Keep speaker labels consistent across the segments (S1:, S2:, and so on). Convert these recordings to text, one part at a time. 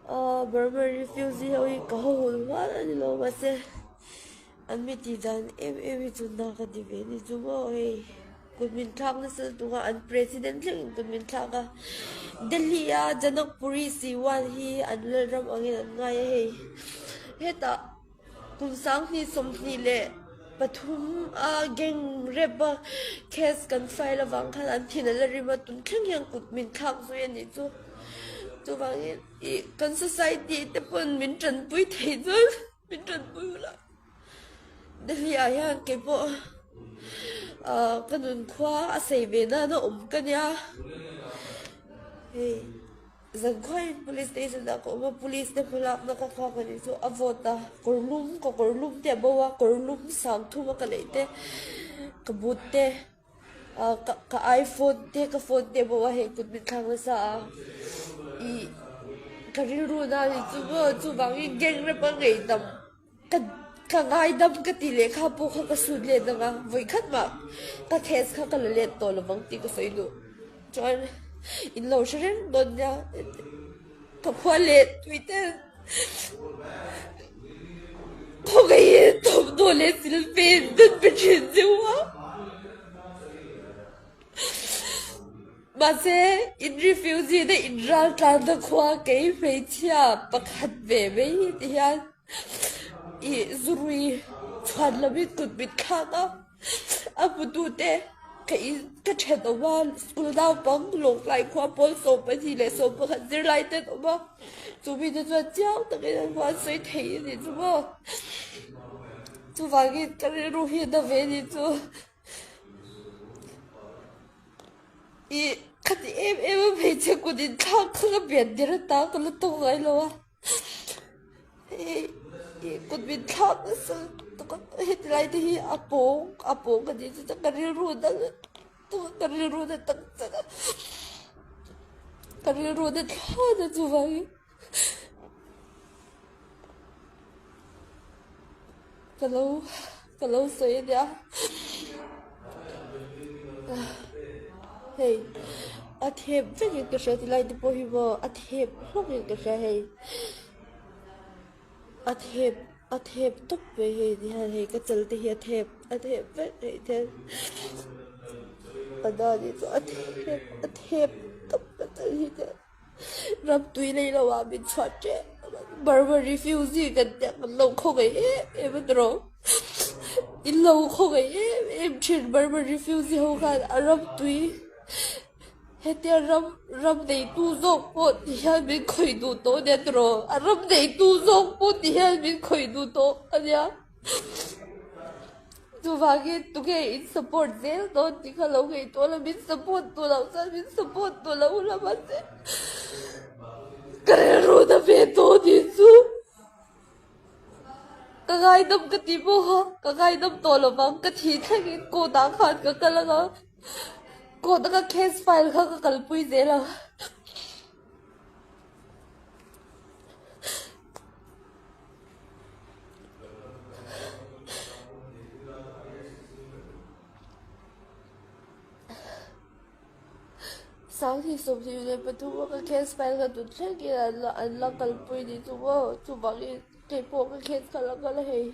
S1: Aw Burma refugee ho hi ka haw hul hual a ni lo mahse an mi tih dan em em hi chu na ka ti ve a ni chu maw hei kut min thlak nasa lutuk a an president thlengin kut min thlak a Delhi a Janakpuri Siwan hi an lalram angin an ngai a hei hetah. Kum 2023 a gang rape a case kan file avang khan an thin a la rim a, tun thleng hian kut min thlak zui a nih chu. Chuvangin ih kan society te pawn min tanpui thei chuan min tanpui ula. Delhi ah hian keipawh ah ka nunkhua a sei ve nana awm ka nia hei. Zankhuaiin Police Station ah ka awm a, Police te hmalakna ka nghak a nih chu a vawt a, kawr lum ka kawr lum te a bo a, kawr lum sang thum a ka neih te, ka boot te ah ka ka iphone te ka phone te a bo a hei kut min thlak nasa a, ih ka rilru na a nih chu maw chuvangin gang rep a ngeihdam. Ka ka ngaidam ka ti leh kha pawh kha ka sut let ang a, vawikhat mah ka case kha ka la let tawh lo vang tih ka sawi duh. Chuan in lo hre reng dawn nia ka khua leh tui te khawngaihin thawmhnaw leh silfen dawn pe thin cheu a. Mahse in refugee te in ral tlanna khua kei hmeichhia pakhat ve mai hi ti hian ih zurui chhuan lovin kut mit thlak a, a hmutu te ka in ka thenawm a school naupang lawngtlai khua pawl 21 leh 11 zirlai te an awm a, chu mite chuan chiang takin an hmu a an sawi thei a nih chu maw chuvangin ka rilru hi a na ve a nih chu. Ih khati em em a hmeichhe kut inthlak kha ka pian tir ata ka la tawk ngai lo a hei ih kut min thlak nasa lutuk a heti lai te hi a pawng a pawng ka tih chu ka rilru dang ka rilru na tak tak a ka rilru na thlawt a chuvangin. Ka lo ka lo sawi a nia hei a thep vekin ka hria tilai te pawh hi maw a thep hlawkin ka hria hei a thep a thep tawp mai hei ni hian hei ka chal te hi a thep a thep vek hei hian a dan hi chu a thep a thep tawp ka chal hi te. Ram tui lei lo ah min chhuah tep Burma refugee kan tih ang kan lo khawngaih em em a tiraw in lo khawngaih em em thin Burma refugee ho khan a ram tui hetia ram ram neitu zawk pawh ti hian min khawih duh tawh ania tiraw a ram neitu zawk pawh ti hian min khawih duh tawh ania. Chuvangin tunge in support zel dawn tih kha lo ngaihtuah la, min support duh loh chuan min support duh loh ula mahse ka rilru na ve tawh tih chu ka ngaidam ka ti bawk a, ka ngaidam tawh lo vang ka thih thlengin court ah khan ka kal ang a, court a ka case file kha ka kalpui zel ang. 2023 a ka case file ka tun thlengin an la an la kalpui ni chu maw chuvangin keipawh ka case kha la kal a hei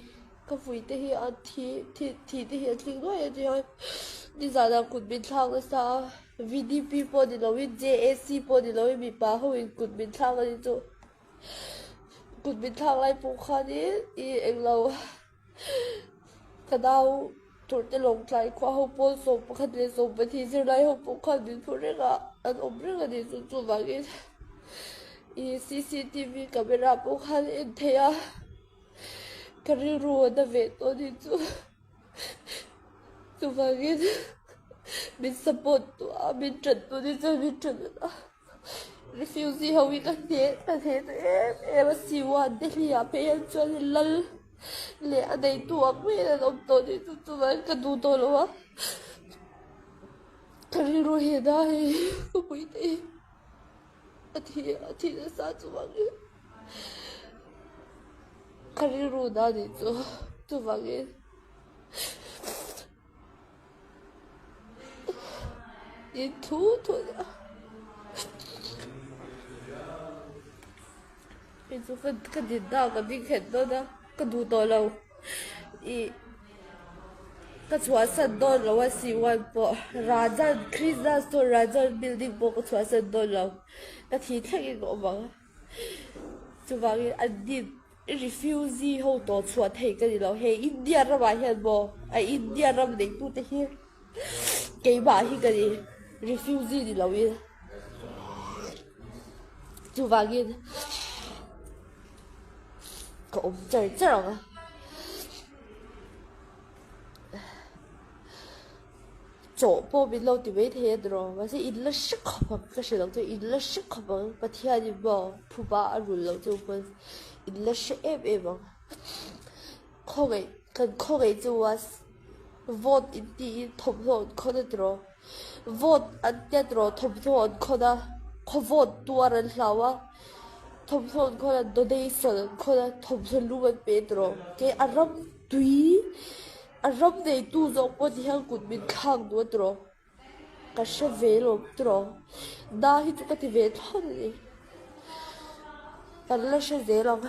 S1: ka vui te hi a thi thi thi te hi a tling nuai a nia nizanah kut min thlak nasa a V D P pawh ni lovin J A C pawh ni lovin mipa ho in kut min thlak a ni chu. Kut min thlak lai pawh khanin ih englo ka nau tawrhte lawngtlai khua ho pawl 11 leh 12 zirlai ho pawh khan min phur reng a an awm reng a ni chu chuvangin ih cctv camera pawh khan a en theih a ka rilru a na ve tawh a ni chu chuvangin min support tu a min ṭan tu ni chuan min ṭan a. Refugee ho hi ka hne ka hne ta em em a Siwan te hliah phei hian chuan lal leh a neitu ang maiin an awm tawh tih chu chuvangin ka duh tawh lo a ka rilru hi a na hei ka pui te hi a thi a thi nasa chuvangin ka rilru na nih chu chuvangin. In thu thu a. Kei chu ka ka dinna ah ka ding nghet dawn a, ka duh tawh lo. Ih ka chhuahsan dawn lo a C one pawh Rajan Krishna store Rajan building pawh ka chhuahsan dawn lo. Ka thi thlengin ka awm ang. Chuvangin an din refugee ho tawh chhuah thei ka ni lo. He India ramah hian maw a India ram neitute hi keimah hi ka ni refugee ni loin. Chuvangin ka awm char char ang a. Chawh pawh min lo ti mai thei a ni rawh. Mahse in la hre khawp ang ka hre lo chu in la hre khawp ang Pathianin maw phuba a rulh loh chu pawn in la hre em em ang. Khawngaih kan khawngaih chu a vote in tiin thawmhnaw an khawn a ni rawh. Vote an tia ni rawh thawmhnaw an khawn a khaw vote tuar an hlau a thawmhnaw an khawn a donation an khawn a thawmhnaw lum an pe a ni rawh. Kei a ram tui. A ram neitu zawk pawh ti hian kut min thlak duh a tiraw? Ka hre ve lo tiraw? Na hi chu ka ti ve thlawt a ni. Kan la hre zel ang.